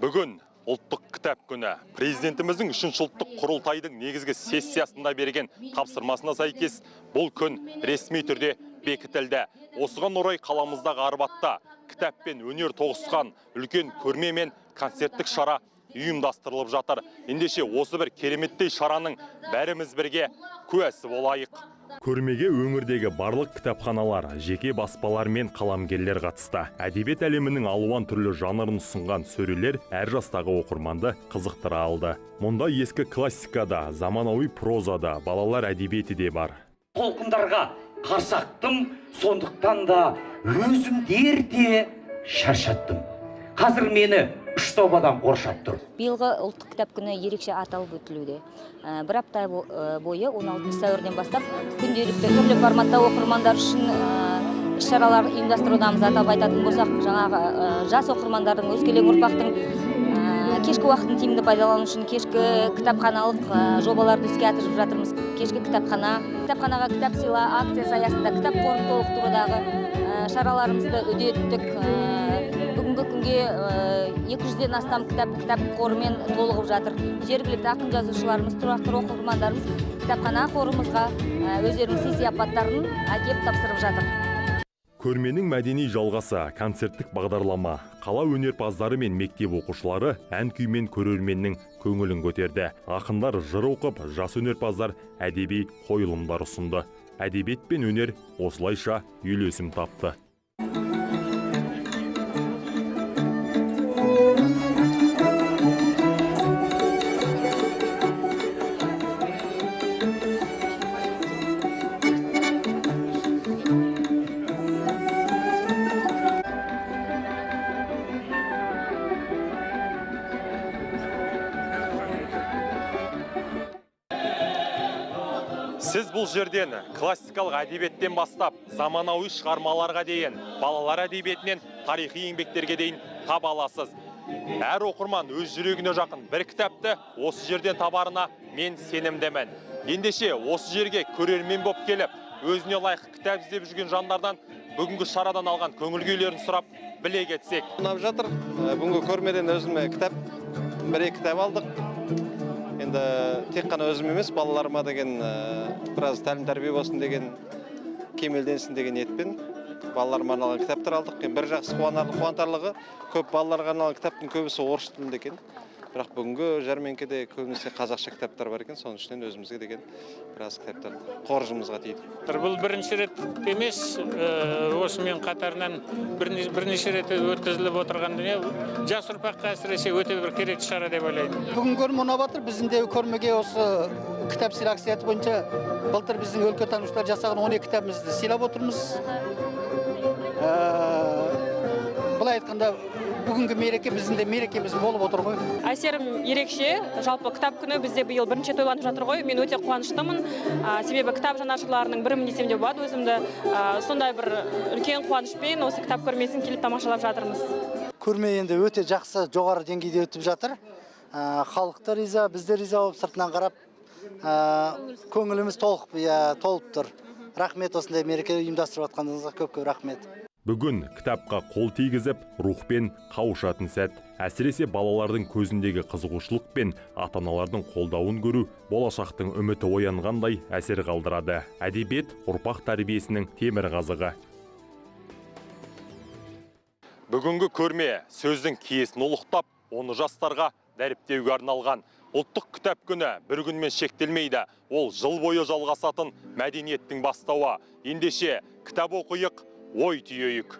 Бүгін ұлттық кітап күні. Президентіміздің үшінші ұлттық құрылтайдың негізгі сессиясында берген тапсырмасына сәйкес бұл күн ресми түрде бекітілді. Осыған орай қаламыздағы Арбатта кітап пен өнер тоғысқан үлкен көрме мен концерттік шара ұйымдастырылып жатыр. Ендеше осы бір кереметтей шараның бәріміз бірге куәсі болайық. Көрмеге өңірдегі барлық кітапханалар, жеке баспалар мен қаламгерлер қатысты. Әдебиет әлемінің алуан түрлі жанрын ұсынған сөрелер әр жастағы оқырманды қызықтыра алды. Мұнда ескі классикада, заманауи прозада, балалар әдебиеті де бар. Толқындарға қарсақтым, сондықтан да өзімді ерте шаршаттым. Қазір мені үш топ адам қоршап тұр. Биылғы ұлттық кітап күні ерекше аталып өтілуде. Бір апта бойы 16 сәуірден бастап күнделікті түрлі форматта оқырмандар үшін іс-шаралар ұйымдастырудамыз. Атап айтатын болсақ, жаңағы жас оқырмандардың, өскелең ұрпақтың кешкі уақытын тиімді пайдалану үшін кешкі кітапханалық жобаларды іске асырып жатырмыз. Кешкі кітапхана, кітапханаға кітап сыйла акциясы аясында кітап қорын толықтырудағы шараларымызды үдеттік. Бүгінгі күнге 200-ден астам кітап қорымен толығып жатыр. Жергілікті ақын жазушыларымыз, тұрақты оқырмандарымыз кітапхана қорымызға өздерінің сый сияпаттарын әкеп тапсырып жатыр. Көрменің мәдени жалғасы концерттік бағдарлама. Қала өнерпаздары мен мектеп оқушылары ән күймен көрерменнің көңілін көтерді. Ақындар жыр оқып, жас өнерпаздар әдеби қойылымдар ұсынды. Әдебиет пен өнер осылайша үйлесім тапты. Сіз бұл жерден классикалық әдебиеттен бастап заманауи шығармаларға дейін, балалар әдебиетінен тарихи еңбектерге дейін таба аласыз. Әр оқырман өз жүрегіне жақын бір кітапты осы жерден табарына мен сенімдімін. Ендеше осы жерге көрермен боп келіп, өзіне лайық кітап іздеп жүрген жандардан бүгінгі шарадан алған көңіл күйлерін сұрап біле кетсек. Ұнап жатыр. Бүгінгі көрмеден өзіме бір-екі кітап алдық. Енді тек қана өзім емес, балаларыма деген біраз тәлім-тәрбие болсын деген, кемелденсін деген ниетпен балаларыма арналған кітаптар алдық. Енді бір жақсы қуантарлығы, көп балаларға арналған кітаптың көбісі орыс тілінде екен. Бірақ бүгінгі жәрмеңкеде көбінесе қазақша кітаптар бар екен, соның ішінен өзімізге деген біраз кітаптар қоржынымызға тиді. Бұл бірінші рет емес, осымен қатарынан бірнеше рет өткізіліп отырған дүние. Жас ұрпаққа әсіресе өте бір керекті шара деп ойлаймын. Бүгінгі көрме ұнап жатыр. Біздің де көрмеге осы кітап сыйлау акциясы бойынша былтыр біздің өлкетанушылар жасаған 12 кітабымызды сыйлап отырмыз. Былай айтқанда, бүгінгі мереке біздің де мерекеміз болып отыр ғой. Әсерім ерекше. Жалпы кітап күні бізде биыл бірінші тойланып жатыр ғой. Мен өте қуаныштымын. Себебі кітап жанашырларының бірімін десем де болады өзімді. Сондай бір үлкен қуанышпен осы кітап көрмесін келіп тамашалап жатырмыз. Көрме енді өте жақсы, жоғары деңгейде өтіп жатыр. Халық та риза, біз де риза болып сыртынан қарап, көңіліміз толып тұр. Рахмет, осындай мереке ұйымдастырып жатқандарыңызға көп-көп рахмет. Бүгін кітапқа қол тигізіп, рухпен қауышатын сәт. Әсіресе балалардың көзіндегі қызығушылық пен ата-аналардың қолдауын көру болашақтың үміті оянғандай әсер қалдырады. Әдебиет ұрпақ тәрбиесінің темір қазығы. Бүгінгі көрме сөздің киесін ұлықтап, оны жастарға дәріптеуге арналған. Ұлттық кітап күні бір күнмен шектелмейді. Ол жыл бойы жалғасатын мәдениеттің бастауы. Ендеше кітап оқиық, ой түйейік.